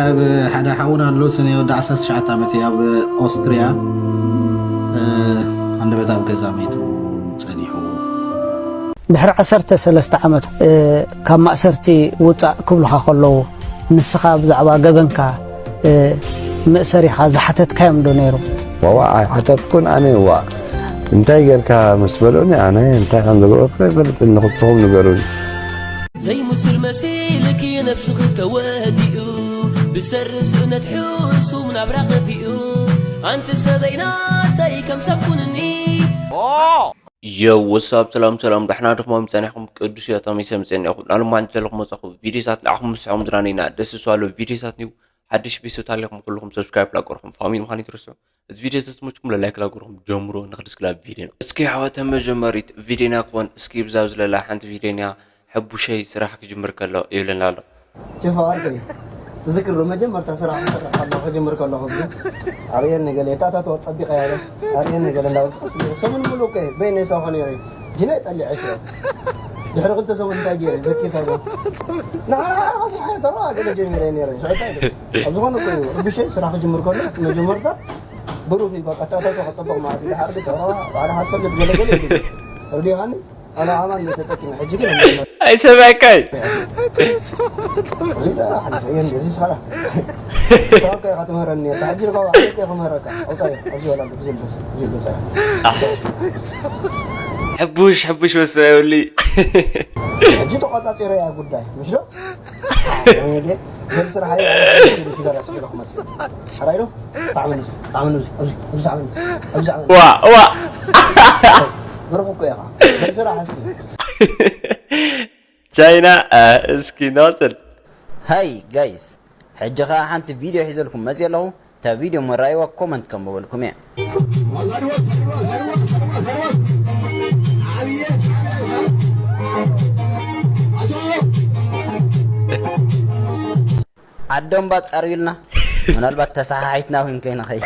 ኣብ ሓደ ሓውና ኣሎ፣ ሰነ ወዲ ዓሰርተ ትሽዓተ ዓመት እዩ፣ ኣብ ኦስትርያ፣ እ፣ ሃንደበት ኣብ ገዛ መይቱ ጸኒሑ። ድሕሪ ዓሰርተ ሰለስተ ዓመት፣ እ፣ ካብ ማእሰርቲ ውጻእ ክብሉኻ ከለዉ፣ ንስኻ ብዛዕባ ገበንካ፣ እ፣ መእሰሪኻ ዝሓተትካዮም ዶ ነይሩ? ዋዋ ኣይሓተትኩን ኣነ። ዋ እንታይ ጌርካ ምስ በልዑኒ፣ ኣነ እንታይ ከም ዝገበርኩ ኣይፈልጥን። ንኽልትኹም ንገሩኒ። ዘይምስል መሲልኪ ነብስኺ ተወዲኡ፣ ብሰሪ ስእነት ሕሱም ናብራ ኸፊኡ። ኣንቲ ሰበይ ናተይ ከም ሰብ ኩንኒ። Yo, what's up? ሰላም ሰላም፣ ዳሕና ድኹም ጸኒሕኩም? ቅዱስ እዮ ተመይሰ ምጸኒኹም። ናሉ ማን ዘለኹም መጻኹ ቪዲዮታት ንዓኹም ምስሕኹም ዝራነይና ደስ ዝሷሎ ቪዲዮታት ኒው። ሓድሽ ቤተሰብ ታሊኹም ኩልኹም ሰብስክራይብ ላገርኹም ፋሚሊ ምዃን ይትረስዑ። እዚ ቪዲዮ ዘትሞችኩም ለላይክ ላገርኹም ጀምሮ ንኽድስክላ ቪዲዮ ነው። እስኪ ኣሕዋተ መጀመሪት ቪዲዮና ክኾን እስኪ ብዛብ ዝለላ ሓንቲ ቪዲዮና ሕቡሸይ ስራሕ ክጅምር ከሎ ይብለና ኣሎ። ቸፋ ዓርከይ፣ ትዝክር ዶ መጀመርታ ስራሕ ክሰርሕ ከለኹ፣ ክጅምር ከለኹ፣ ኣብዚ ኣርእየኒ ገለ፣ እታ እታቶ ጸቢቐ እያ፣ ኣርእየኒ ገለ እንዳበልኩ፣ ቀስ ኢለ ሰሙን ሙሉእ እኮ እየ በይነይ ሳኾ ነይረ፣ ጅነ ጠሊዐ ሽዮ። ድሕሪ ክልተ ሰሙን እንታይ ገይረ? ዘኪርካ ዶ? ንሓራ ሓራ ስራሕ እየ፣ ተራ ገለ ጀሚረ እየ ነይረ፣ ሽዑ እንታይ ኢለ? ኣብ ዝኾነ እኮ እዩ፣ ርብሸይ ስራሕ ክጅምር ከሎ፣ መጀመርታ ብሩህ እዩ፣ በቃ፣ እታ እታቶ ክጸብቕ ማለት እዩ፣ ድሓር ግን ተራ ባዕልኻ ትፈልጥ ገለ ገለ እዩ። ተረዲእኻኒ? ኣነ ኣማን እየ ተጠቂመ፣ ሕጂ ግን ኣይሰማዕካይ። ሕቡሽ ሕቡሽ መስሎ የብሊ። ሕጂ ተቋጻጺረ እያ ጉዳይ ምሽ ዶ? በል ስራሕ ዋ ዋ ብርኹ እኮ ኢኻ። በል ስራሕ እስኪ። ቻይና እስኪ ናጽል። ሃይ ጋይስ፣ ሕጂ ኸኣ ሓንቲ ቪድዮ ሒዘልኩም መፅእ ኣለኹ። እታ ቪድዮ መራእይዋ ኮመንት ከንበበልኩም እየ። ዓዶም ባጻር ኢልና ምናልባት ተሰሓሒትና እውን ከይንኸይድ።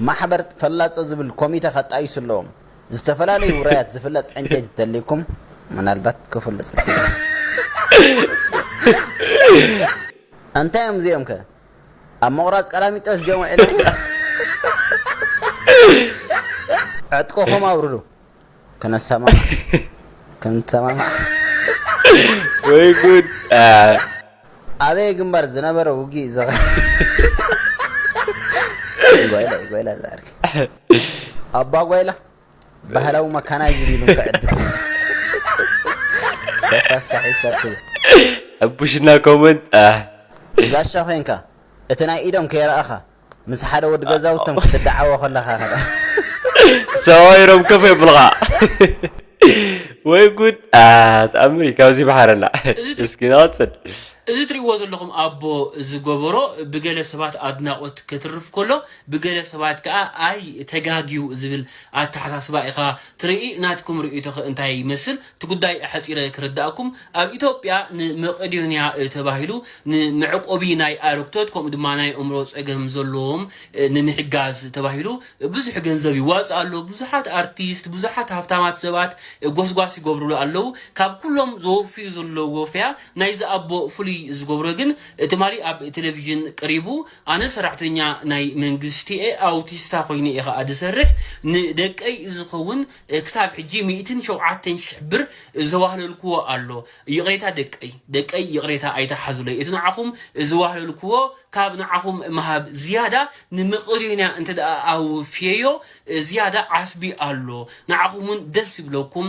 ማሕበር ፈላጾ ዝብል ኮሚተ ከጣይሱ ኣለዎም። ዝተፈላለዩ ውራያት ዝፍለጽ ዕንጨይቲ ተልይኩም ምናልባት ክፍለጽ እንታይ እዮም እዚኦም ከ ኣብ ምቑራጽ ቀላሚጦስ ድዮም ውዒሎም ዕጥቆኹም ኣውርዱ ክነሰማማዕ ክንሰማማዕ ወይ ጉድ ኣበየ ግንባር ዝነበረ ውግእ ዘኸ ጓይላ ጓይላ ዛርክ ኣባ ጓይላ ባህላዊ መካናይዝድ ኢሉ ክዕድም ተፋስካ ሒዝካ ትብል ሕቡሽና ኮመንት ጋሻ ኮይንካ እቲ ናይ ኢዶም ከይረኣኻ ምስ ሓደ ወዲ ገዛውቶም ክትደዓወ ከለኻ ከዳ ሰዋይሮም ከፍ የብልኻ ወይ ጉድ ተኣምር እዩ ካብዚ ይበሓረና እስኪ ንቐፅል እዚ ትሪእዎ ዘለኹም ኣቦ ዝገበሮ ብገለ ሰባት ኣድናቖት ከትርፍ ከሎ ብገለ ሰባት ከኣ ኣይ ተጋግዩ ዝብል ኣተሓሳስባ ኢኻ ትርኢ። ናትኩም ርእይቶ ኸ እንታይ ይመስል? እቲ ጉዳይ ኣሕጺረ ክርድኣኩም፣ ኣብ ኢትዮጵያ ንመቄዶንያ ተባሂሉ ንመዕቆቢ ናይ ኣረግቶት ከምኡ ድማ ናይ ኣእምሮ ጸገም ዘለዎም ንምሕጋዝ ተባሂሉ ብዙሕ ገንዘብ ይዋጽእ ኣሎ። ብዙሓት ኣርቲስት፣ ብዙሓት ሃብታማት ሰባት ጎስጓስ ይገብሩሉ ኣለዉ። ካብ ኩሎም ዘወፍዩ ዘለዉ ወፈያ ናይዚ ኣቦ ፍሉይ ዝገብሮ ግን ትማሊ ኣብ ቴሌቪዥን ቀሪቡ ኣነ ሰራሕተኛ ናይ መንግስቲ እየ፣ ኣውቲስታ ኮይነ እየ ከዓ ዝሰርሕ። ንደቀይ ዝኸውን ክሳብ ሕጂ ሚእትን ሸውዓተን ሽሕ ብር ዘዋህለልክዎ ኣሎ። ይቕሬታ ደቀይ፣ ደቀይ ይቕሬታ ኣይትሓዙለይ። እቲ ንዓኹም ዝዋህለልክዎ ካብ ንዓኹም ምሃብ ዝያዳ ንመቄዶንያ እንተ ደኣ ኣውፍየዮ ዝያዳ ዓስቢ ኣሎ። ንዓኹም እውን ደስ ይብለኩም።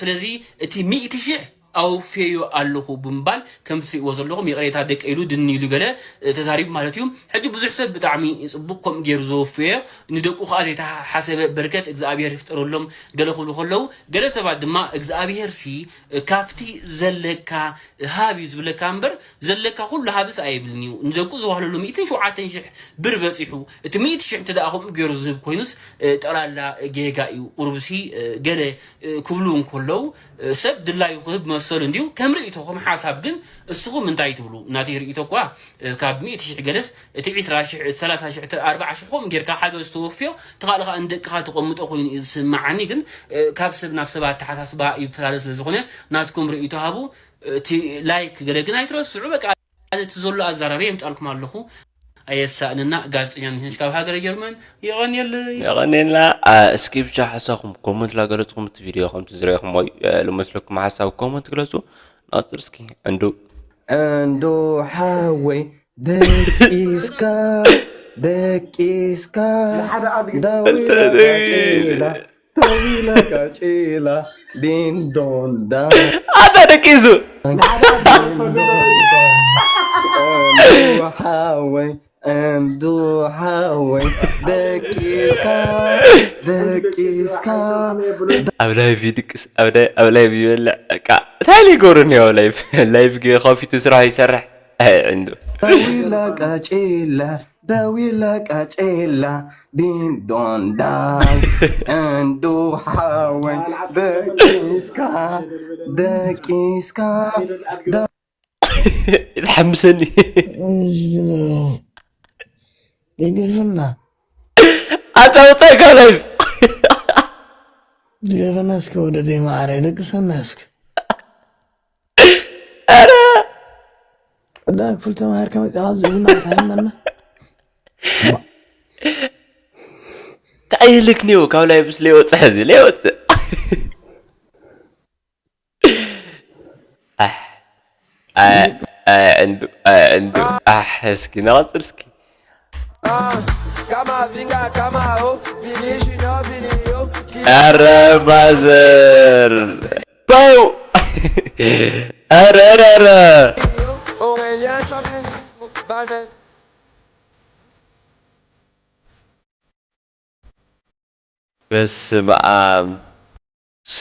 ስለዚ እቲ ሚእቲ ሽሕ ኣውፌዮ ኣለኹ ብምባል ከም ትሪእዎ ዘለኹም ይቕሬታ ደቀ ኢሉ ድን ኢሉ ገለ ተዛሪቡ ማለት እዩ። ሕጂ ብዙሕ ሰብ ብጣዕሚ ፅቡቕ ከምኡ ገይሩ ዘወፈዮ ንደቁ ከዓ ዘይተሓሰበ በርከት እግዚኣብሔር ይፍጠረሎም ገለ ክብሉ ከለዉ ገለ ሰባት ድማ እግዚኣብሔር ሲ ካብቲ ዘለካ ሃብ እዩ ዝብለካ እምበር ዘለካ ኩሉ ሃብስ ኣይብልን እዩ። ንደቁ ዝዋህለሉ ሚእትን ሸውዓተን ሽሕ ብር በፂሑ እቲ ሚእቲ ሽሕ እንተ ደኣ ከምኡ ገይሩ ዝህብ ኮይኑስ ጠቕላላ ጌጋ እዩ። ቁሩብሲ ገለ ክብሉ እንከለዉ ሰብ ድላዩ ክህብ መሰሉ እንድዩ። ከም ርእይቶኹም ሓሳብ ግን እስኹም እንታይ ትብሉ? ናተይ ርእይቶ እኳ ካብ ሚእቲ ሽሕ ገለስ እቲ ዒስራ ሽሕ፣ ሰላሳ ሽሕ፣ ኣርብዓ ሽሕ ከምኡ ጌርካ ሓገዝ ተወፍዮ እቲ ካልእ ከዓ ንደቅኻ ተቐምጦ ኮይኑ እዩ ዝስምዓኒ። ግን ካብ ሰብ ናብ ሰብ ኣተሓሳስባ ይፈላለ ስለ ዝኾነ ናትኩም ርእይቶ ሃቡ። እቲ ላይክ ገለ ግን ኣይትረስዑ። በቃ እቲ ዘሎ ኣዛራቢ የምጻልኩም ኣለኹ። ኣየሳእንና። ጋዜጠኛ ንህንሽ ካብ ሃገረ ጀርመን። የቐንየለይ። የቐንየልና። እስኪ ብቻ ሓሳኹም ኮመንት ላገለጽኩም እቲ ቪድዮ ከምቲ ዝረኹም ወይ ልመስለኩም ሓሳብ ኮመንት ግለጹ። ናጽር እስኪ እንዱ እንዶ ሓወይ ደቂስካ ደቂስካ ዳዊላ ቃጭላ ዳዊላ ቃጭላ ዲንዶንዳ ኣታ ደቂሱ ሓወይ እንዱ ሓወይ ደቂስካ ደቂስካ ኣብ ላይቭ ይድቅስ ኣብ ላይቭ ይበልዕ። በቃ እንታይ ሊጎርኒ ኣብ ላይቭ ላይቭ ከፊቱ ስራሕ ይሰርሕ። ኣይ ዕንዱ ዳዊላ ቃጭላ ዳዊላ ቃጭላ ዲንዶንዳ እንዱ ሓወይ ደቂስካ ደቂስካ ይትሓምሰኒ ይግዝፍና ኣታ ውፀእካ ላይቭ ይግዝፍና እስኪ ወደደይ ማዓረይ ደቅሰና እስኪ ኧረ ቀዳማይ ክፍሊ ተማሂርካ መፂኻ ኣብዚ እዚ ማለት ኣይመና እንታይ ይልክኒ ካብ ላይቭስ ለይወፅእ ሕዚ ለይወፅእ ኣሕ ኣይ ኣይ ዕንዱ ኣይ ዕንዱ ኣሕ እስኪ ነቐፅል እስኪ Kama vinga kama ho, vilishi no vilio, ኧረ ማዘር ባው ኧረ ኧረ ኧረ Aurélien Chapin, Balvin. በስመ ኣብ ሱ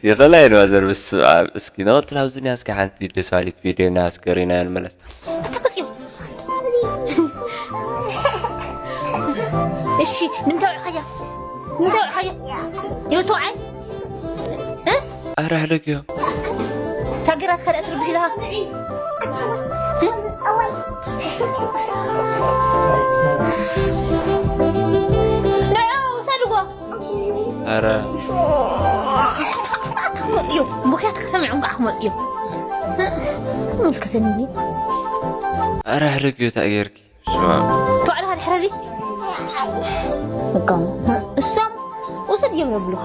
ይኸላይ ነው ዘር በስመ ኣብ እስኪ ነቐፅል ኣብዚ ኒያ እስኪ ሓንቲ ደስ ባሊት ቪድዮ እና እስከ ሪና ንመለስ እሺ ንምንታይ ውዕኻያ ንምንታይ ውዕኻያ ይወትውዓይ ኧረ ኣሕለግዮ ታገራት ካልኣ ትርብሽ ኢለኻ ንዑ ውሰድዎ ኧረ ክመፅዮ ምክያት ከሰሚዖም ከዓ ክመፅዮ ምልከተኒ ኧረ ኣሕለግዮ እንታይ ጌርኪ ስማ ተዋዕልኻ ድሕረዚ እሶም ውሰድ እዮም ነብሉኻ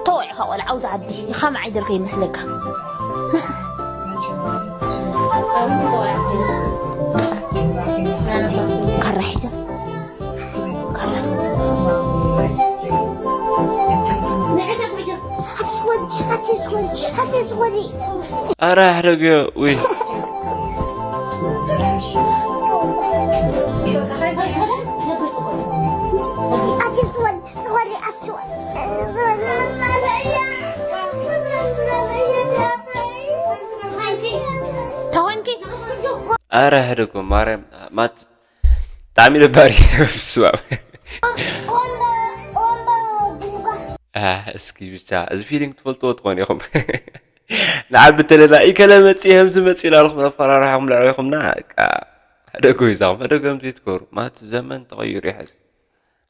ተወዕኻ ቆልዓ ውዛ ዓዲ ከመ ዓይደር ከይመስለካ ካራ ሒዛ ኧረ ኣሕለግዮ ውይ ተኾንኪ ኣረ ሕደጎ ማርያም ማት ብጣዕሚ ደባሪ ስባብ እስኪ ብቻ እዚ ፊሊንግ ትፈልጥዎ ትኾን ኢኹም ንዓቢ ተለና ኢከለ መፅእ ከምዚ መፅእ ኢላልኩም ነፈራርሐኹም ልዕሊኹምና ሕደጎ ይዛኹም ሕደጎ ከምዚ ትገሩ ማት ዘመን ተቐይሩ ይሐዝ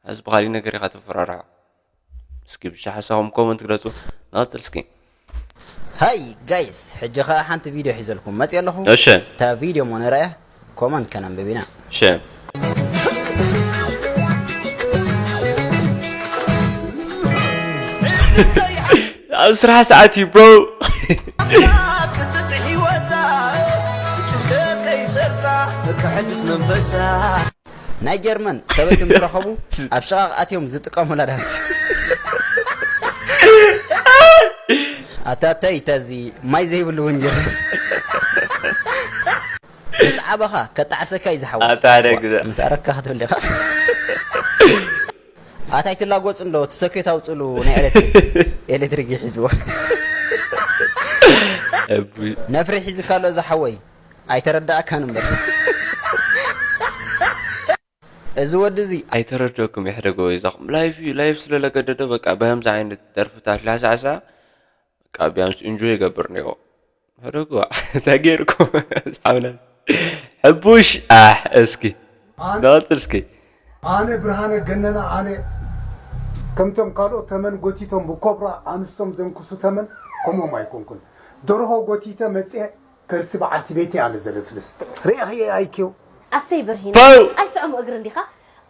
ሕዚ ብኻሊእ ነገር ኢኻ ተፈራርሖ እስኪ ብቻ ሓሳኹም ኮመንት ግለፁ ንቐፅል እስኪ ሃይ ጋይስ ሕጂ ኸዓ ሓንቲ ቪድዮ ሒዘልኩም መፅእ ኣለኹ እሺ እታ ቪድዮ ሞ ንረኣያ ኮመንት ከነንብብ ኢና እሺ ኣብ ስራሕ ሰዓት እዩ ብሮ ናይ ጀርመን ሰበይቲ ምስ ረኸቡ ኣብ ሽቓቕ ኣትዮም ዝጥቀሙላ ዳንስ ኣታተይ ተዚ ማይ ዘይብሉ ወንጀል ምስ ዓበኻ ከጣዕሰካ እዩ ዝሓወ ኣታ ሓደ ግዘ ምስ ኣረካ ክትብል ዲኻ ኣታይ ትላጎፅ እንዶ እቲ ሰኬት ኣውፅሉ ናይ ኤሌክትሪክ ኤሌክትሪክ ይሕዝዎ እቡይ ነፍሪ ሒዝካ ኣሎ ዝሓወይ ኣይተረዳእካን እምበር እዚ ወዲ እዚ ኣይተረደኩም የሕደጎ ይዛኹም ላይፍ እዩ ላይፍ ስለለገደዶ በቃ ብሀምዚ ዓይነት ደርፍታት ላሳዕሳ በቃ ቢያንስ እንጆ ይገብር ነይሮ ሕደጎ እንታይ ገይርኩም ሓውና ሕቡሽ ኣሕ እስኪ ዳወፅር እስኪ ኣነ ብርሃነ ገነና ኣነ ከምቶም ካልኦት ተመን ጎቲቶም ብኮብራ ኣንስቶም ዘንክሱ ተመን ከምኦም ኣይኮንኩን። ደርሆ ጎቲተ መፅየ ከርሲ በዓልቲ ቤት ኣለ ዘለስልስ። ርኢኽየ ኣይኪው። ኣሰይ ብርሂን። ፓው! ኣይስዕሙ እግሪ እንዲኻ?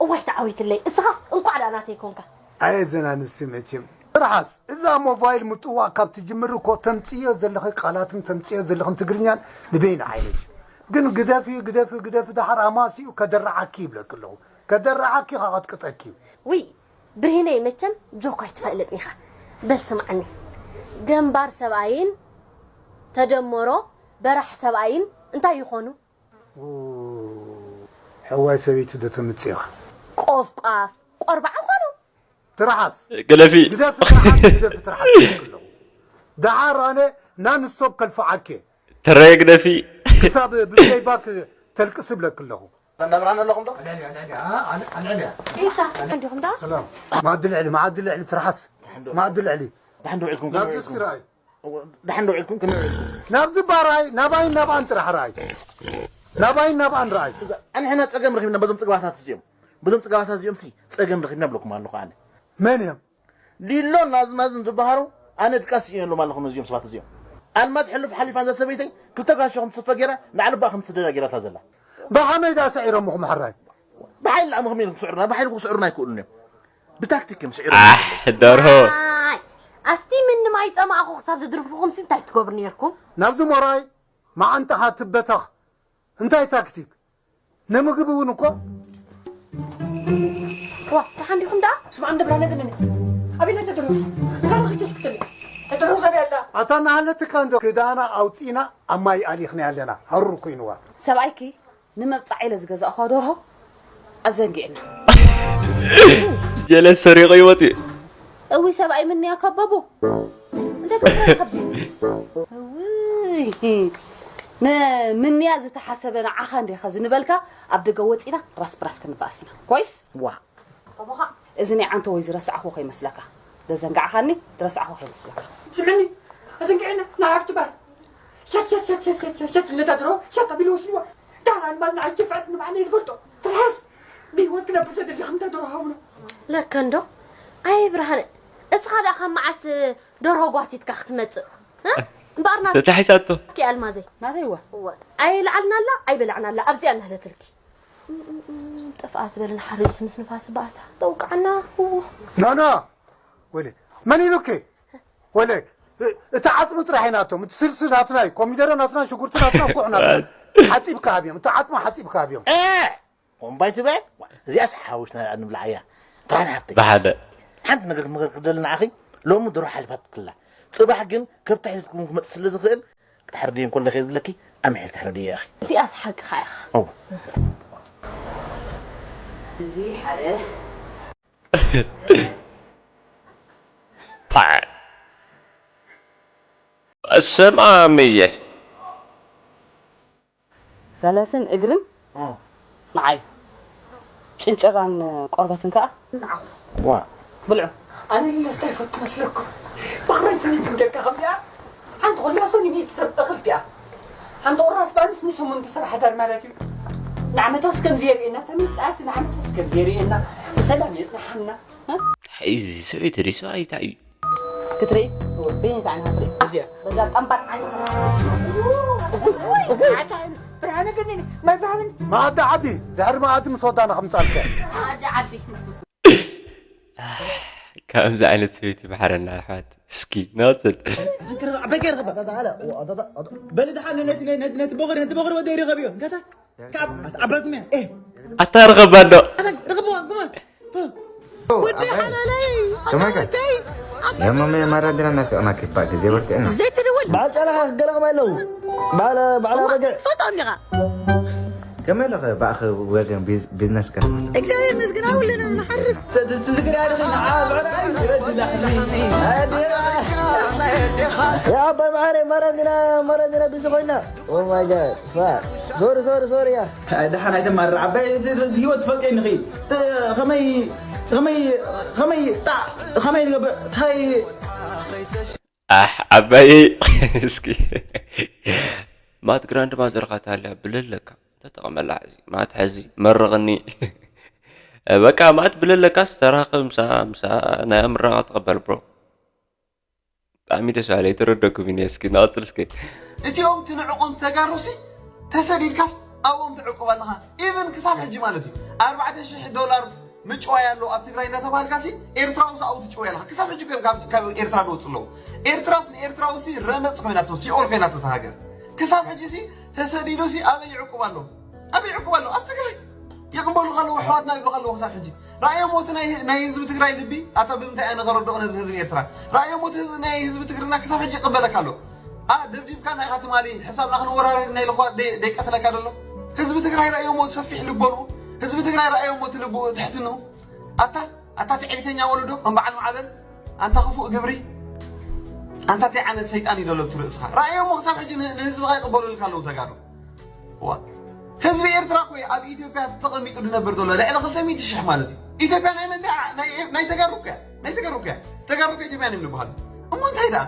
እዋይ ተዓዊትለይ። እስኻስ እንቋዕ ደኣ ናተይ ኮንካ። ኣየ ዘናንሲ መቸም። ትርሓስ እዛ ሞባይል ምጥዋቕ ካብ ትጅምር እኮ ተምፅዮ ዘለኺ ቃላትን ተምፅዮ ዘለኽን ትግርኛን ንበይን ዓይነት እዩ። ግን ግደፊ ግደፊ ግደፊ ደሓር ኣማሲኡ ከደርዓኪ ይብለኪ ኣለኹ። ከደርዓኪ ከቐጥቅጠኪ እዩ። ውይ ብርሂነይ መቸም ጆክ ኣይትፈልጥን ኢኻ። በል ስምዓኒ፣ ገምባር ሰብኣይን ተደመሮ በራሕ ሰብኣይን እንታይ ይኾኑ? ሕዋይ ሰበይቲ ዶ ተምፅእ ኢኻ? ቆፍቋፍ ቆርባዕ ኾኑ። ትርሓስ ግደፊ ግደፊ ትርሓስ ግደፊ ትርሓስ ይብለኪ ኣለኹ። ደሓር ኣነ ናን ስቶፕ ከልፍዓኪ እየ። ተረየ ግደፊ ክሳብ ብፕሌይባክ ተልቅስ እብለኪ ኣለኹ። ተናብራን ኣለኹም ዶ? ኢታ እንዲኹም ዳ ሰላም ማዕዲ ልዕሊ ማዕዲ ልዕሊ ትርሓስ ማዕዲ ልዕሊ ዳሕን ዶ ውዒልኩም ከመይ ናብዚ እስኪ ውዒልኩም ረኣይ ዳሕን ዶ ውዒልኩም ከመይ ውዒልኩም ናብዚ ባራይ ናባይን ናብኣን ጥራሕ ረኣይ ናባይን ናብኣን ረኣይ ኣንሕና ፀገም ረኺብና በዞም ፅግባታት እዚኦም በዞም ፅግባታት እዚኦም ሲ ፀገም ረኺብና ብለኩም ኣለኹ ኣነ መን እዮም ሊሎን ናዝናዝን ዝበሃሩ ኣነ ድቃስ ስኢነሎም ኣለኹ ነዚኦም ሰባት እዚኦም ኣልማዝ ሕሉፍ ሓሊፋ እዛ ሰበይተይ ክልተ ጋሻ ከም ትስፈ ገይራ ንዓልባኣ ከም ትስደዳ ገይራታ ዘላ ብኸመይ ዳ ስዒሮምኹም ሕራይ ብሓይሊ ኣምኹም ኢሎም ክስዕሩና ብሓይሊ ክስዕሩና ኣይክእሉን እዮም ብታክቲክ እዮም ስዒሮም ኣሕ ደርሆ ኣይ ኣስቲ ምንም ኣይፀማእኹ ክሳብ ዝድርፍኹም ሲ እንታይ ትገብሩ ነርኩም ናብዚ ሞራይ መዓንጣኻ ትበተኽ እንታይ ታክቲክ ንምግቢ እውን እኮ ዋ ደሓን ዲኹም ደኣ ስማዕ እንደ ብርሃነ ግን ኣቤት ተደረሱ ካልኽትስ ክትል ተደረሱ ኣበይ ኣላ ኣታ እናሃለትካ እንዶ ክዳና ኣውፂና ኣብ ማይ ኣሊኽና ኣለና ሃሩር ኮይንዋ ሰብኣይኪ ንመብፃዕ ኢለ ዝገዛእኳ ደርሆ ኣዘንጊዕና ጀለስ ሰሪቑ ይወፅእ እዊ ሰብኣይ ምንያ ከበቡ እንታይ ትገብሪ ኣብዚ እውይ ንምንያ ዝተሓሰበ ንዓኻ እንዲኻ ዝንበልካ ኣብ ደገ ወፂና ራስ ብራስ ክንበኣስ ኢና ኮይስ ዋ ከሞኻ እዚ ናይ ዓንተ ወይ ዝረሳዕኹ ከይመስለካ ዘዘንጋዕኻኒ ዝረሳዕኹ ከይመስለካ ስምዕኒ ኣዘንጊዕና ንዓርቱ ባር ሸት ሸት ሸት ሸት ሸት ሸት ነታ ድሮ ሸት ኣቢሉ ወስድዋ ዳራ ንባል ንዓጀ ፍዕት ንባዕለይ ዝፈልጦ ትርሓስ ብህይወት ክነብር ተደሊኻ ምታ ድሮ ሃውና ለከ እንዶ ኣይ ብርሃነ እስኻ ደኣ ካብ መዓስ ደርሆ ጓቲትካ ክትመፅእ እምበኣርና ተታሒሳቶ እስኪ ኣልማዘይ ናተይዋ ኣይለዓልናላ ኣይበላዕናላ ኣብዚኣ ንህለትልኪ ጠፍኣ ዝበለን ሓሪሱ ምስ ንፋስ በኣሳ ተውቃዕና እዎ ኖ ኖ ወለ መን ኢሉኪ ወለ እቲ ዓፅሚ ጥራሕ ናቶም እቲ ስልሲ ናትና እዩ ኮሚደረ ናትና ሽጉርቲ ናትና እንኩዕ ናትና ሓፂብካ ኣብዮም እቲ ዓፅሚ ሓፂብካ ኣብዮም እምባይ ትበል እዚኣስ ሓውሽና ንብላዓያ ጥራን ሃፍተይ ብሓደ ሓንቲ ነገር ክመክር ክደሊ ንዓኺ ሎሚ ድሮ ሓሊፋትክላ ፅባሕ ግን ከብቲ ሒዝኩም ክመፅእ ስለ ዝኽእል ክትሕርድዮ እንኮለኺ ዝብለኪ ኣምሒልኪ ሕረድዮ ኢኺ እዚኣስ ሓቅኻ ኢኻ እወ እዚ ሓደ ፓዕ ሰማምየ ፈለስን እግርን ንዓይ ጭንጭራን ቆርበትን ከዓ ንዓኹም ዋ ብልዑ ኣነ ንነፍታ ይፈቱ መስለኩም ፍቕረይ ስኒት እንደልካ ከምዚኣ ሓንቲ ኩላሶ ንቤተሰብ እኽልቲኣ ሓንቲ ቁራስ ባንስ ንሰሙንቲ ሰብ ሓዳር ማለት እዩ ንዓመታስ ከምዚ የርእየና ተመፅኣስ ንዓመታስ ከምዚ የርእየና ብሰላም የፅንሓና እዚ ሰበይቲ ሪሱ ኣይታይ እዩ ክትርኢ በይንካ ዓይንካ ትርኢ እዚኣ በዛ ጠንባር ዓይንካ ብርሃነ ግን ማይ ብርሃነ መኣዲ ዓዲ ድሕሪ መኣዲ ምስ ወዳና ከምፃልከ ኣደ ዓዲ ከምዚ ዓይነት ሰበይቲ ማሕረና ኣሕዋት እስኪ ንቐፅል በሊ ድሓን ነቲ ነቲ በቕሪ ነቲ በቕሪ ወደ ይረኸብዮ እንከታ ካብ ዓባትም እያ ኤ ኣታ ርኸባ ኣሎ ርኸብዋ ግማ ወዲ ሓላለይ ከማይ ከ? ወደይ የመመ ማራዲና ናፍቅናኪ እባ ግዜ በርትዕና ዘይትድውል በዓል ጫላኻ ክገለቕም ኣለዉ በዓል በዓል በግዕ ፈጦም ዲኻ ከመይ ኣለኸ ብኣኸ ወገን ቢዝ- ቢዝነስ ከ እግዚኣብሔር ይመስገን ኣውልና ንሓርስ ትዝግር ያለኸ ንዓ ብዕራይ ረድላኽኒ يا عباي معانا مرة عندنا مرة عندنا بيزو خوينا. Oh my god. ف- سوري سوري سوري يا. ደሓን ኣይተማርር ዓባይ ህይወት ትፈልጥ ንኺ ከመይ ከመይ ከመይ ጣዕ ከመይ ንገብር ታይ ኣሕ ዓባየይ እስኪ ማት ግራንድ ማዘርካ ታልያ ብለለካ ተጠቐመላ ሕዚ ማት ሕዚ መርቕኒ በቃ ማት ብለለካስ ተራኸብ ምሳ ምሳ ናይ ምረቓ ተቐበል ብሮ ብጣዕሚ ደስ በሃለ። የተረደኩም እኔ እስኪ ንቐጽል እስኪ። እቲኦም ትንዕቆም ተጋሩሲ ተሰዲድካስ ኣብኦም ትዕቁብ ኣለኻ። ኢቨን ክሳብ ሕጂ ማለት እዩ ኣርባዕተ ሽሕ ዶላር ምጭዋይ ኣሎ ኣብ ትግራይ እናተባሃልካ ሲ ኤርትራዊ ሲ ኣብኡ ትጭወይ ኣለኻ። ክሳብ ሕጂ እኮ እዮም ካብ ካብ ኤርትራ ዝወፁ ኣለዉ። ኤርትራስ ንኤርትራዊ ሲ ረመፅ ኮይናቶ፣ ሲኦል ኮይናቶ እታ ሃገር። ክሳብ ሕጂ ሲ ተሰዲዱ ሲ ኣበይ ይዕቁብ ኣሎ? ኣበይ ይዕቁብ ኣሎ? ኣብ ትግራይ ይቕበሉኻ ኣለዉ፣ ኣሕዋትና ይብሉኻ ኣለዉ። ክሳብ ሕጂ ረኣዮሞ እቲ ናይ ናይ ህዝቢ ትግራይ ልቢ፣ ኣታ ብምንታይ ኣነ ከረድኦ ነዚ ህዝቢ ኤርትራ? ረኣዮሞ እቲ ህዝቢ ናይ ህዝቢ ትግርና ክሳብ ሕጂ ይቕበለካ ኣሎ። ኣ ደብዲብካ ናይ ኢኻ ትማሊ ሕሳብና ክንወራረድ ናይ ኢልኳ ደይቀትለካ ደሎ ህዝቢ ትግራይ ረእዮሞ ሰፊሕ ልቦንኡ ህዝቢ ትግራይ ረእዮሞ እቲ ልቡ ትሕትንኡ ኣታ ኣታ ትዕቢተኛ ወለዶ ከም በዓል ማዕበል ኣንታ ክፉእ ግብሪ ኣንታ እንታይ ዓይነት ሰይጣን እዩ ደሎ ብቲ ርእስኻ ረእዮሞ ክሳብ ሕጂ ንህዝብኻ ይቕበሉልካ ኣለዉ ተጋሩ ዋ ህዝቢ ኤርትራ እኮ እዩ ኣብ ኢትዮጵያ ተቐሚጡ ዝነብር ዘሎ ልዕሊ ክልተ ሚእቲ ሽሕ ማለት እዩ። ኢትዮጵያ ናይ መን ድያ? ናይ ኤር- ናይ ተጋሩ እኮ እያ። ናይ ተጋሩ እኮ እያ። ተጋሩ እኮ ኢትዮጵያን እዮም ዝበሃሉ። እሞ እንታይ ደኣ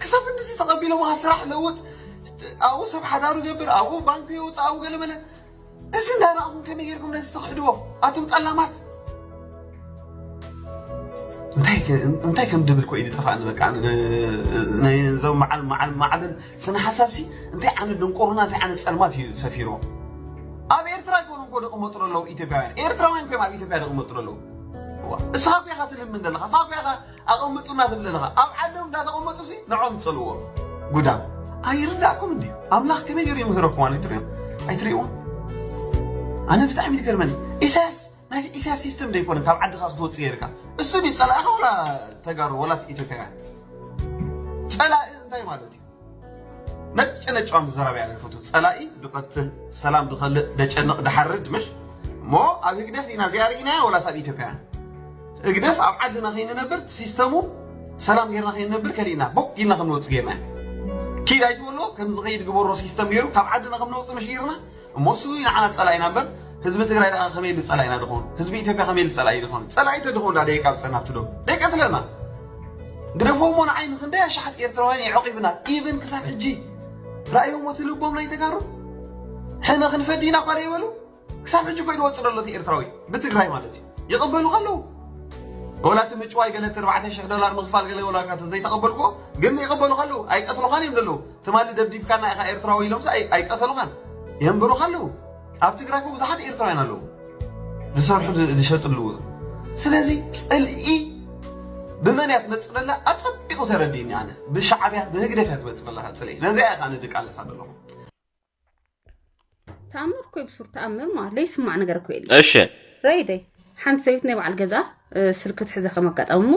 ክሳብ እንደዚ ተቐቢሎምኻ ስራሕ ለውጥ ኣብኡ ሰብ ሓዳሩ ይገብር ኣብኡ ባንኩ የውፅእ ኣብኡ ገለመለ እዚ እንዳረኣኹም ከመይ ጌርኩም ነዚ ተኽሕድዎ ኣቱም ጠላማት እንታይ ከ- እንታይ ከም ድብል ኮ ኢዩ ዝጠፋእኒ በቃ ን- ን- ነዞም መዓል መዓል ማዕበል ስነ ሓሳብ ሲ እንታይ ዓይነት ድንቁርና እንታይ ዓይነት ጸልማት እዩ ሰፊርዎ ኣብ ኤርትራ ይኮኑ እኮ ደቕመጡ ኣለዉ ኢትዮጵያውያን ኤርትራውያን ኮይም ኣብ ኢትዮጵያ ደቕመጡ ኣለዉ እዋ፣ እስኻ እኮ ኢኻ ትልምን ዘለኻ እስኻ እኮ ኢኻ ኣቐምጡና ትብል ዘለኻ ኣብ ዓዶም እንዳተቐመጡ ሲ ንዖም ትጸልዎ ጉዳም ኣይርዳእኩም እንዲ ኣምላኽ ከመይ ገይሩ ይምህረኩም ኣነ ትሪኦም ኣይትሪእዎም ኣነ ብጣዕሚ ይገርመኒ ኢሳያስ ናይ ኢሳያስ ሲስተም ዶ ይኮነ ካብ ዓድኻ ክትወፅእ ጌርካ እሱ ድዩ ፀላእኻ ወላ ተጋሩ ወላስ ኢትዮጵያውያን ፀላኢ እንታይ ማለት እዩ ነጭ ነጭ ዋም ዝዘራብ ያለ ፈቱ ፀላኢ ድቐትል ሰላም ድኸልእ ደጨንቕ ድሓርድ ምሽ እሞ ኣብ ህግደፍ ኢና እዚኣ ርኢናያ ወላስ ኣብ ኢትዮጵያውያን ህግደፍ ኣብ ዓድና ከይንነብር ሲስተሙ ሰላም ጌርና ከይንነብር ከሊእና ቦቅ ኢልና ከም ንወፅእ ጌርና ኪድ ኣይትበሎ ከም ዝኸይድ ግበሮ ሲስተም ገይሩ ካብ ዓድና ከም ንወፅእ ምሽ ጌርና እሞ እሱ ንዓና ፀላኢና እምበር ህዝቢ ትግራይ ደኣ ከመይ ኢሉ ፀላኢና ድኾን ህዝቢ ኢትዮጵያ ከመይ ኢሉ ፀላኢ ድኾን ፀላኢ ተድኾን ዳ ደይቃብፀና ኣብቲ ዶብ ደይቀትለና ግደፎሞ ንዓይ ንክንደይ ኣሽሓት ኤርትራውያን የዕቂብና ኢቨን ክሳብ ሕጂ ረኣዮም ወቲ ልቦም ናይ ተጋሩ ሕነ ክንፈዲ ኢና እኳ ደይበሉ ክሳብ ሕጂ ኮይኑ ወፅእ ዘሎ እቲ ኤርትራዊ ብትግራይ ማለት እዩ ይቕበሉ ከለዉ ወላ እቲ ምጭዋይ ገለ እቲ ኣርባዕተ ሽሕ ዶላር ምኽፋል ገለ ወላ ካተ ዘይተቐበልክዎ ግን ይቕበሉ ከለዉ ኣይቀትሉኻን እዮም ዘለዉ ትማሊ ደብዲብካና ኢኻ ኤርትራዊ ኢሎምስ ኣይቀተሉኻን የንብሩኻ ኣለዉ ኣብ ትግራይ እኮ ብዙሓት ኤርትራውያን ኣለዉ ዝሰርሑ ዝሸጡ ኣለዉ ስለዚ ፅልኢ ብመን እያ ትመፅእ ዘላ ኣፀቢቑ ተረዲእኒ ኣነ ብሻዕብያ ብህግደፍ እያ ትመፅእ ዘላ ፅልኢ ነዚኣ እያ ከዓ ንድቃለሳ ዘለኹ ተኣምር እኮ ብሱር ተኣምር ማለት ለይስማዕ ነገር እኮ የለ እሺ ረይደይ ሓንቲ ሰበይት ናይ በዓል ገዛ ስልኪ ትሕዘ ከም ኣጋጣሚ እሞ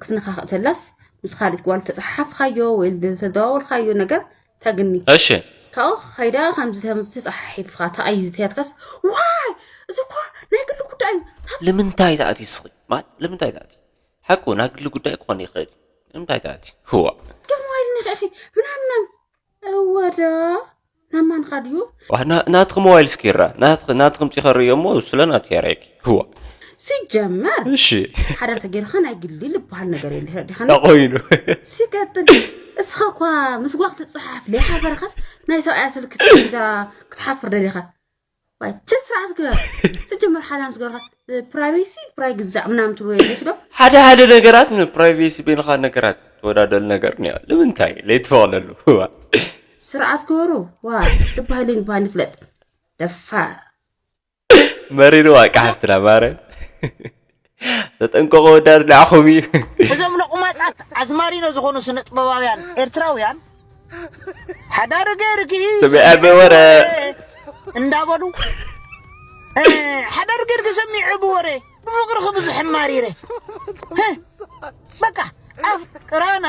ክትነኻኽእ ተላስ ምስ ካሊት ጓል ተፀሓሓፍካዮ ወይ ዝተደዋወልካዮ ነገር ተግኒ እሺ ካብኡ ከይዳ ከምዚ ተፀሓሒፍካ ተኣይ ዝተያትካስ ዋይ እዚ እኮ ናይ ግሊ ጉዳይ እዩ ልምንታይ ትኣቲ ስኺ ማለት ልምንታይ ትኣቲ ሓቁ ናይ ግሊ ጉዳይ ክኾን ይኽእል ልምንታይ ትኣቲ ህዋ ደሞ ኣይልኒ ኸኢኺ ምናምናም እወዳ ናማንኻ ድዩ ናትኺ ሞባይል ስኪራ ናትኺ ምፂ ከርእዮ እሞ ስለ ናትኪ ያራይኪ ህዋ ሲጀመር እሺ ሓዳር ተጌርኻ ናይ ግሊ ልበሃል ነገር የለ ዲኻ ተቆይኑ ሲቀጥል እስኻ እኳ ምስ ጓ ክትፀሓፍ ለይሓበርኻስ ናይ ሰብኣያ ስልኪ ትዛ ክትሓፍር ደሊኻ ችል ስርዓት ግበር ስጀመር ሓዳር ምስ ገርኻ ፕራይቬሲ ፕራይ ግዛዕ ምናምን ትብሎ የለሽ ዶ ሓደ ሓደ ነገራት ንፕራይቬሲ በይንኻ ነገራት ትወዳደሉ ነገር እኒኦ ንምንታይ ለይትፈቕደሉ እዋ ስርዓት ግበሩ ዋ ዝበሃል ይበሃል ይፍለጥ ደፋር መሪርዋ ቃሕፍትና ማረ ተጠንቀቆ ወዳድ ንዓኹም እዩ እዞም ለቁማጻት ኣዝማሪኖ ዝኾኑ ስነ ጥበባውያን ኤርትራውያን ሓዳር ገርጊ ሰሚዐ ብወረ እንዳበሉ ሓዳር ገርጊ ሰሚዐ ብወረ ብፍቅርኺ ብዙሕ ማሪረ በቃ ኣፍቅራና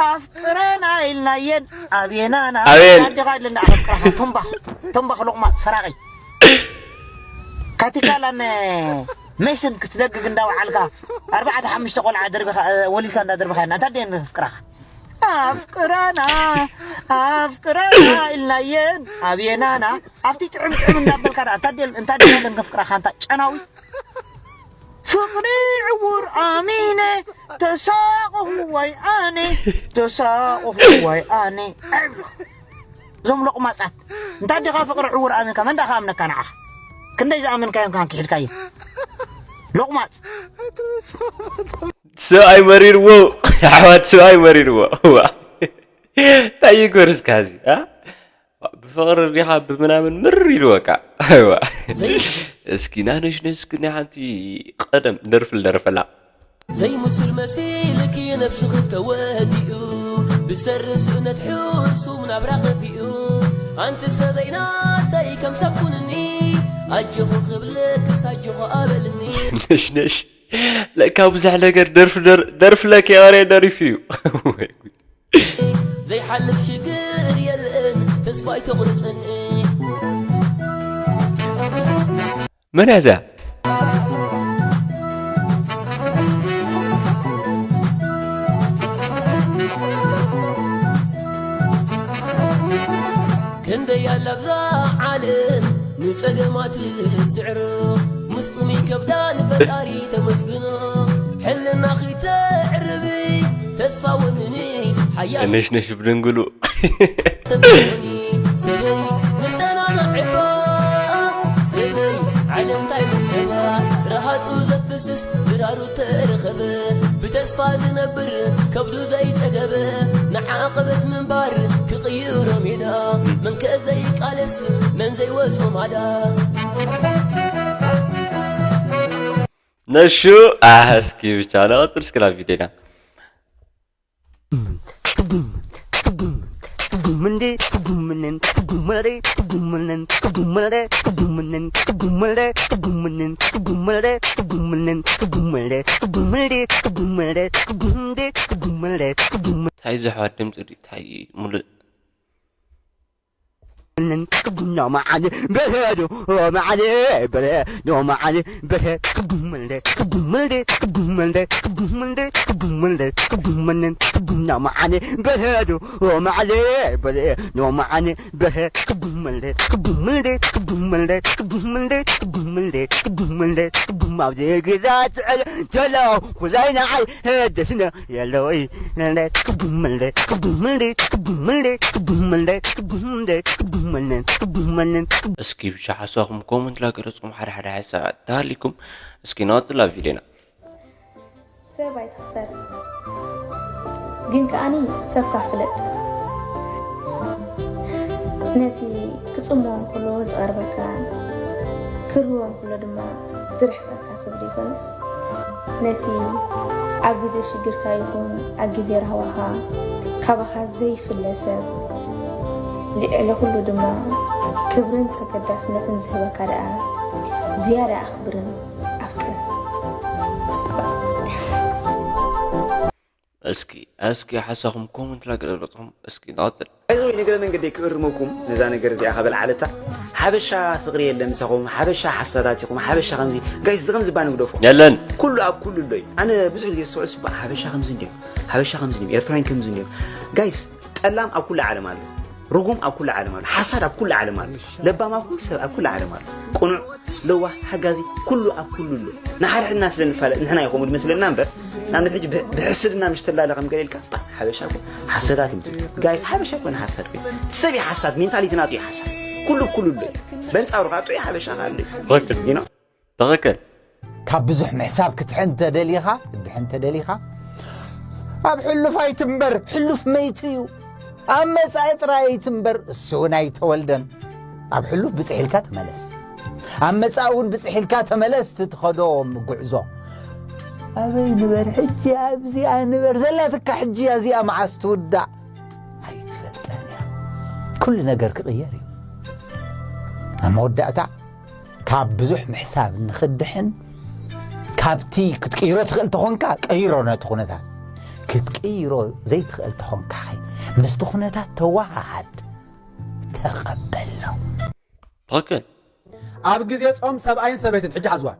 ኣፍቅራና ኢልናየን ኣቤናና ኣቤን ኣዴኻ ኣለና ኣፍቅራኻ ቶምባኽ ቶምባኽ ሎቕማጥ ሰራቒ ካቲካላን ሜስን ክትደግግ እንዳወዓልካ ኣርባዕተ ሓሙሽተ ቆልዓ ደርቢኻ ወሊድካ እንዳደርቢኻ እና እንታይ ደየን ፍቅራኻ ኣፍቅራና ኣፍቅራና ኢልናየን ኣብየናና ኣብቲ ጥዕም ጥዕም እንዳበልካ ደኣ እንታይ ደየን እንታይ ደየን ከፍቅራኻ እንታ ጨናዊ ፍቅሪ ዕውር ኣሚነ ተሳቕኹ ወይ ኣነ ተሳቕኹ ወይ ኣነ እዞም ሎቕማጻት እንታ ዲኻ ፍቕሪ ዕውር ኣሚንካ መን ደኣ ከኣምነካ ንዓኻ ክንደይ ዝኣመንካዮም ካን ክሒድካዮ ሎቕማጽ ሰብኣይ መሪርዎ። ኣሕዋት ሰብኣይ መሪርዎ። እዋ። እንታይ ይግበር እስካዚ? አ? ብፍቕሪ ዲኻ ብምናምን ምር ኢልወካ። እዋ። እስኪ ናነሽ ነስኪ ናይ ሓንቲ ቀደም ደርፊ ልደርፈላ። ዘይምስል መሲልኪ ነብስኺ ተወዲኡ ብሰሪ ስእነት ሕሱም ናብራ ኸፊኡ ኣንቲ ሰበይ ናተይ ከም ሰብ ኩንኒ ኣጆኹ ክብለክስ ኣጆኹ ኣበልኒ። ነሽ ነሽ ለካ ብዙሕ ነገር ደርፍ ደር- ደርፍ ለክ የወሬ ደሪፍ እዩ። ወይ ጉድ። ዘይሓልፍ ሽግር የለን ተስፋ ኣይተቑርፅኒ። መን እያ እዚኣ? ክንደይ ኣላ ኣብዛ ዓለም ንጸገማት ዝዕሮ ምስጡሚ ከብዳ ንፈጣሪ ተመስግኖ ሕልናኺ ተዕርቢ ተስፋ ወንኒ ሓያል ነሽ ነሽ ብድንግሉ ሰበይ ንጸናናዕ ዕባ ሰበይ ዓለም እንታይ ምሕሰባ ረሃጹ ዘፍስስ ድራሩ ተረኸበ ብተስፋ ዝነብር ከብዱ ዘይጸገበ ንዓቐበት ምንባር ክቕይሮ ሜዳ መን ከ ዘይቃለስ መን ዘይወጾ ማዳ ነሹ ኣህ እስኪ ብቻ ነቐጽል እስኪ ናብ ቪድዮና። እንታይ ዝሕዋት ድምፂ ድዩ? እንታይ ሙሉእ እስኪ ብቻ ሓሳኹም ኮመንት ላገረጽኩም ሓደ ሓደ ሓሳባት ተሃሊኩም እስኪ ናወፅላ ቪድዮና። ሰብ ኣይትኽሰር ግን ከኣኒ ሰብካ ፍለጥ። ነቲ ክጽምዎ እንከሎ ዝቐርበካን ክርህዎ እንከሎ ድማ ዝርሕቀካ ሰብ ዘይኮነስ ነቲ ኣብ ግዜ ሽግርካ ይኹን ኣብ ግዜ ራህዋኻ ካባኻ ዘይፍለ ሰብ ልዕሊ ኩሉ ድማ ክብርን ተገዳስነትን ዝህበካ ደኣ ዝያዳ ኣኽብርን ኣፍቅርን። እስኪ እስኪ ሓሳኹም ኮመንት ላገለጽኹም እስኪ ንቐጽል። ባይዘወይ ንግረ መንገደይ ክእርመኩም ነዛ ነገር እዚኣ ከበልዓለታ ሓበሻ ፍቅሪ የለ ምሳኹም ሓበሻ ሓሳዳት ኢኹም ሓበሻ ከምዚ ጋይስ እዚ ከምዚ ባን ግደፎ የለን ኩሉ ኣብ ኩሉ ኣሎ እዩ ኣነ ብዙሕ ግዜ ዝስዕል ስባ ሓበሻ ከምዚ እንዲዮም ሓበሻ ከምዚ እንዲዮም ኤርትራውያን ከምዚ እንዲዮም ጋይስ ጠላም ኣብ ኩሉ ዓለም ኣሎ ርጉም ኣብ ኩሉ ዓለም ኣሎ ሓሳድ ኣብ ኩሉ ዓለም ኣሎ ለባም ኣብ ኩሉ ሰብ ኣብ ኩሉ ዓለም ኣሎ ቅኑዕ ለዋህ ሓጋዚ ኩሉ ኣብ ኩሉ ኣሎ ንሓድሕድና ስለ ንፋለጥ ንሕና እዩ ከምኡ ዝመስለና እምበር ንኣብነት ሕጂ ብሕስድና ምሽ ተላለ ከም ገለ ኢልካ ሓበሻ እኮ ሓሰዳት እዩ ትብል ጋይስ ሓበሻ እኮ ንሓሳድ ኮይኑ ሰብ እዩ ሓሳድ ሜንታሊቲ ናቱ እዩ ሓሳድ ኩሉ ኩሉ ኣሎ እዩ በንጻሩ ከዓ ጥዑይ ሓበሻ ከዓ ኣሎ እዩ ትኽክል you know ትኽክል ካብ ብዙሕ ምሕሳብ ክትድሕን ተደሊኻ ክትድሕን ተደሊኻ ኣብ ሕሉፍ ኣይትንበር ሕሉፍ መይቱ እዩ ኣብ መጻኢ ጥራይ ኣይትንበር እሱ እውን ኣይተወልደን ኣብ ሕሉፍ ብጽሕ ኢልካ ተመለስ ኣብ መጻኢ እውን ብጽሕ ኢልካ ተመለስ ትትኸዶ ጉዕዞ ኣበይ ንበር ሕጂ ኣብዚኣ ንበር ዘላትካ ሕጂ እዚኣ መዓስ ትውዳእ ኣይትፈልጠን እያ ኩሉ ነገር ክቕየር እዩ ኣብ መወዳእታ ካብ ብዙሕ ምሕሳብ ንኽድሕን ካብቲ ክትቅይሮ ትኽእል ተኾንካ ቀይሮ ነቲ ኩነታት ክትቅይሮ ዘይትኽእል ተኾንካ ኸ ምስቲ ኩነታት ተወሃሃድ ተቐበሎ ትኽክል ኣብ ግዜ ጾም ሰብኣይን ሰበይትን ሕጂ ሓዝዋ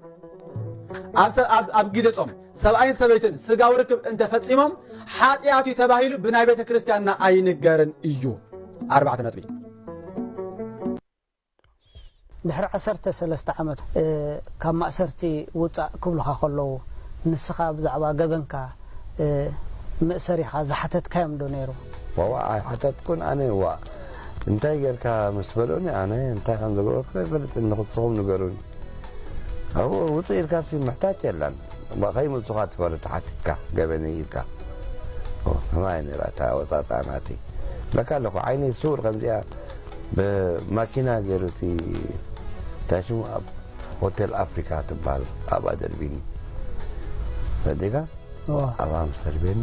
ኣብ ግዜ ጾም ሰብኣይን ሰበይትን ስጋዊ ርክብ እንተፈጺሞም ሓጢኣት እዩ ተባሂሉ ብናይ ቤተ ክርስቲያንና ኣይንገርን እዩ ኣርባዕተ ነጥቢ ድሕሪ ዓሰርተ ሰለስተ ዓመት ካብ ማእሰርቲ ውፃእ ክብሉኻ ከለዉ ንስኻ ብዛዕባ ገበንካ መእሰሪኻ ዝሓተትካዮም ዶ ነይሩ? ዋዋ ኣይሓተትኩን ኣነ ዋ እንታይ ጌርካ ምስ በልኡኒ ኣነ እንታይ ከም ዝገበርኩ ኣይፈልጥን ንኽስኹም ንገሩኒ ኣብኡ ውፅእ ኢልካሲ ምሕታት የለን ከይምልሱኻ ትፈርድ ሓቲትካ ገበነይ ኢልካ። ኦ፣ ከማይ ነይራ እታ ወጻጻ ናተይ። በቃ ኣለኹ ዓይነይ ስውር ከምዚኣ ብማኪና ገይሩ እቲ እንታይ ሽሙ ኣብ ሆቴል ኣፍሪካ ትበሃል ኣብኣ ደርቢኒ። ፈዲጋ እዋ። ኣብኣ ምስ ደርቤኒ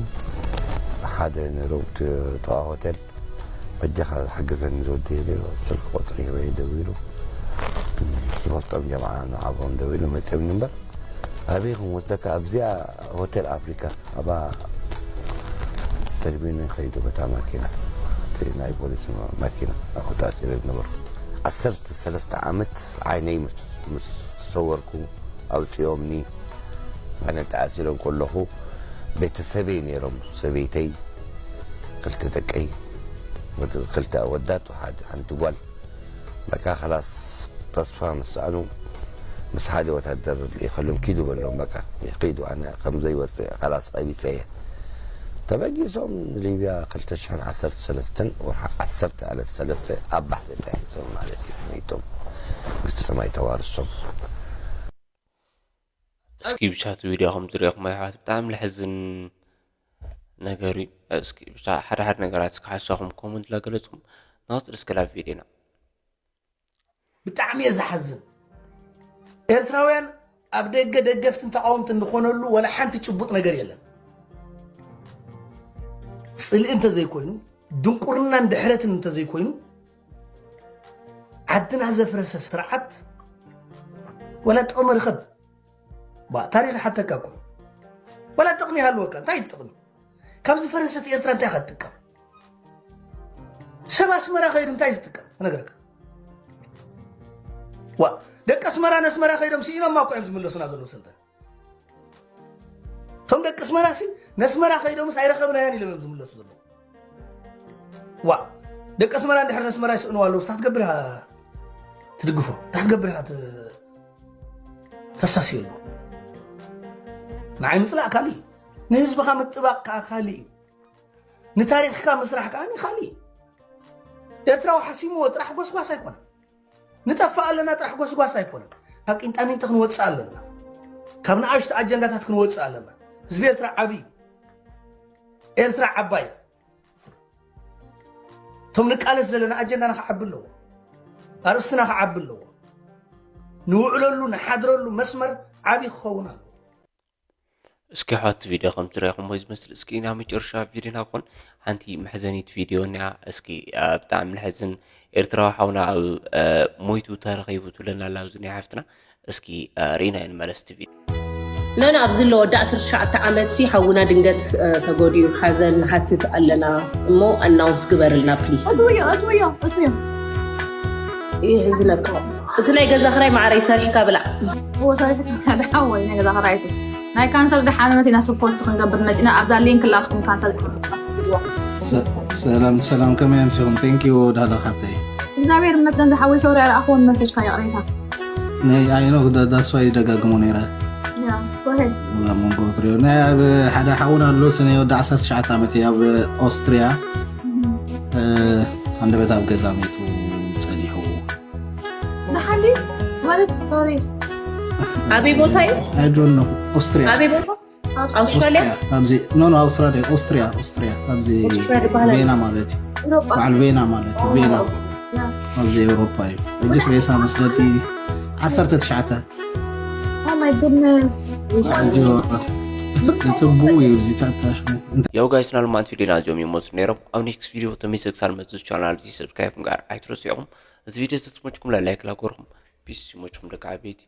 ሓደ ነይሮም እቲ ጥቓ ሆቴል በጃኻ ዝሓግዘኒ ዝወዲ ኢሉ ስልኪ ቁፅሪ ሂበ ደዊሉ ዝፈልጦም ጀምዓ ንዓቦም ደዊሉ መፅኦም እምበር ኣበይ ክንወስደካ ኣብዚኣ ሆቴል ኣፍሪካ ኣብኣ ተርቢኒ ከይዱ በታ ማኪና እቲ ናይ ፖሊስ ማኪና ኣብኡ ተኣሲረ ዝነበርኩ ዓሰርተ ሰለስተ ዓመት ዓይነይ ምስ ምስ ተሰወርኩ ኣውፂኦምኒ ኣነ ተኣሲረ ከለኹ ቤተሰበይ ነይሮም ሰበይተይ ክልተ ደቀይ ወዲ- ክልተ ኣወዳት ሓደ ሓንቲ ጓል በቃ ከላስ ተስፋ ምስ ሰኣኑ ምስ ሓደ ወታደር ልኢኸሎም ኪዱ በሎም በቃ ኪዱ ኣነ ከም ዘይወፅእ ከላስ ቀቢፀ እየ ተበጊሶም ንሊብያ ክልተ ሽሕን ዓሰርተ ሰለስተን ወርሒ ዓሰርተ ዕለት ሰለስተ ኣብ ባሕሪ ጠሒሶም ማለት እዩ መይቶም መንግስቲ ሰማይ ተዋርሶም እስኪ ብቻ እቲ ቪድዮ ከም ዝሪኦኹም ኣሕዋት ብጣዕሚ ለሕዝን ነገር እዩ። እስኪ ብቻ ሓደ ሓደ ነገራት እስኪ ሓሳኹም ኮመንት ላገለፅኩም ናወፅል እስኪ ላብ ቪድዮና ብጣዕሚ እየ ዝሓዝን። ኤርትራውያን ኣብ ደገ ደገፍትን ተቃወምትን ዝኾነሉ ወላ ሓንቲ ጭቡጥ ነገር የለን። ጽልኢ እንተዘይኮይኑ ድንቁርናን ድሕረትን እንተዘይኮይኑ ዓድና ዘፍረሰ ስርዓት ወላ ጥቕሚ ርኸብ ባ ታሪኽ ሓተካ እኮ ወላ ጥቕሚ ይሃልወካ እንታይ ጥቕሚ ካብ ዝፈረሰት ኤርትራ እንታይ ኢኻ ትጥቀም ሰብ ኣስመራ ከይዱ እንታይ ዝጥቀም ክነግረካ ዋ ደቂ ኣስመራ ነስመራ ከይዶም ስኢኖማ እኮ እዮም ዝምለሱና ዘለዉ ሰልጠን እቶም ደቂ ኣስመራ ሲ ነስመራ ከይዶምስ ኣይረኸብናያን ኢሎም እዮም ዝምለሱ ዘለዉ ዋ ደቂ ኣስመራ እንድሕር ነስመራ ይስእንዋ ኣለዉ ስታ ክትገብር ኢኻ ትድግፎ እንታይ ክትገብር ኢኻ ተሳስየሉ ንዓይ ምፅላእ ካሊእ እዩ ንህዝብኻ ምጥባቕ ከዓ ካሊእ እዩ ንታሪኽካ ምስራሕ ከዓ ካሊእ እዩ ኤርትራዊ ሓሲምዎ ጥራሕ ጎስጓስ ኣይኮነን ንጠፍእ ኣለና ጥራሕ ጎስጓስ ኣይኮነን ካብ ቂንጣሚንጢ ክንወፅእ ኣለና ካብ ንኣሽቱ ኣጀንዳታት ክንወፅእ ኣለና ህዝቢ ኤርትራ ዓብይ እዩ ኤርትራ ዓባይ እያ እቶም ንቃለስ ዘለና ኣጀንዳና ክዓቢ ኣለዎ ኣርእስትና ክዓቢ ኣለዎ ንውዕለሉ ንሓድረሉ መስመር ዓብይ ክኸውን ኣለዎ እስኪ ሓቲ ቪድዮ ከም ትሪኢኹም ወይ ዝመስል እስኪ ናብ መጨረሻ ቪድዮና ክኾን ሓንቲ መሕዘኒት ቪድዮ እኒኣ እስኪ ብጣዕሚ ልሕዝን ኤርትራዊ ሓውና ኣብ ሞይቱ ተረኺቡ ትብለና ኣላ ኣብዚ ናይ ሓፍትና እስኪ ርኢና ንመለስ እቲ ቪድዮ ነን ኣብዚ ኣለዎ ወዲ ዓሰርተ ትሽዓተ ዓመት ሲ ሓውና ድንገት ተጎዲኡ ሓዘን ንሓትት ኣለና እሞ ኣናውንስ ግበርልና ፕሊስ እትውዮ እትውዮ እትውዮ ይሕዝነካ እቲ ናይ ገዛ ክራይ ማዕረይ ሰሪሕካ ብላዕ እዎ ሰሪሕካ ዝሓወይ ናይ ገዛ ክራይ ሲ ናይ ካንሰር ዝሓመመት ኢና ስፖርት ክንገብር መፂና ኣብዛ ሊንክ ላትኩም ካንሰር ዝሓመመት ሰላም ሰላም ከመይ ኣምሲኹም thank you ዳላ ካብተይ እግዚኣብሔር ይመስገን ዝሓወይ ሰው ሪኣ ረኣኽዎ ንመሰጅካ ይቕሬታ ናይ ኣይ ኖ that's why ይደጋግሞ ነይረ Yeah, go ahead. ኣብ መንጎ ትሪኦ ናይ ኣብ ሓደ ሓውን ኣሎ ሰነ ወዲ ዓሰርተ ትሽዓተ ዓመት እዩ ኣብ ኦስትሪያ ኣንደበት ኣብ ገዛ መይቱ ጸኒሑ ንሓሊ ማለት ሶሪ ኣበይ ቦታ እዩ I don't know ኦስትሪያ ኣበይ ቦታ ኣውስትራልያ ኣብዚ no no ኣውስትራልያ ኦስትሪያ ኦስትሪያ ኣብዚ ኦስትሪያ ዝበሃል ቬና ማለት እዩ ኤውሮጳ በዓል ቬና ማለት እዩ ቬና ኣብዚ ኤውሮፓ እዩ ሕጅስ ሬሳ መስለዲ ዓሰርተ ትሽዓተ Oh my goodness. እቲ ብኡ እዩ እዚ ተኣታሽ ያው ጋይስ ናልማንት ቪዲዮና እዚኦም ይመስሉ ነይሮም ኣብ ኔክስት ቪዲዮ ተመይሰ ክሳል መፅእ ቻናል እዚ ሰብስክራይብ ምግባር ኣይትረስዑኹም እዚ ቪዲዮ ዝተስሞችኩም ላይክ ላጎርኩም ፒስ ሲሞችኩም ደቂ ዓበይቲ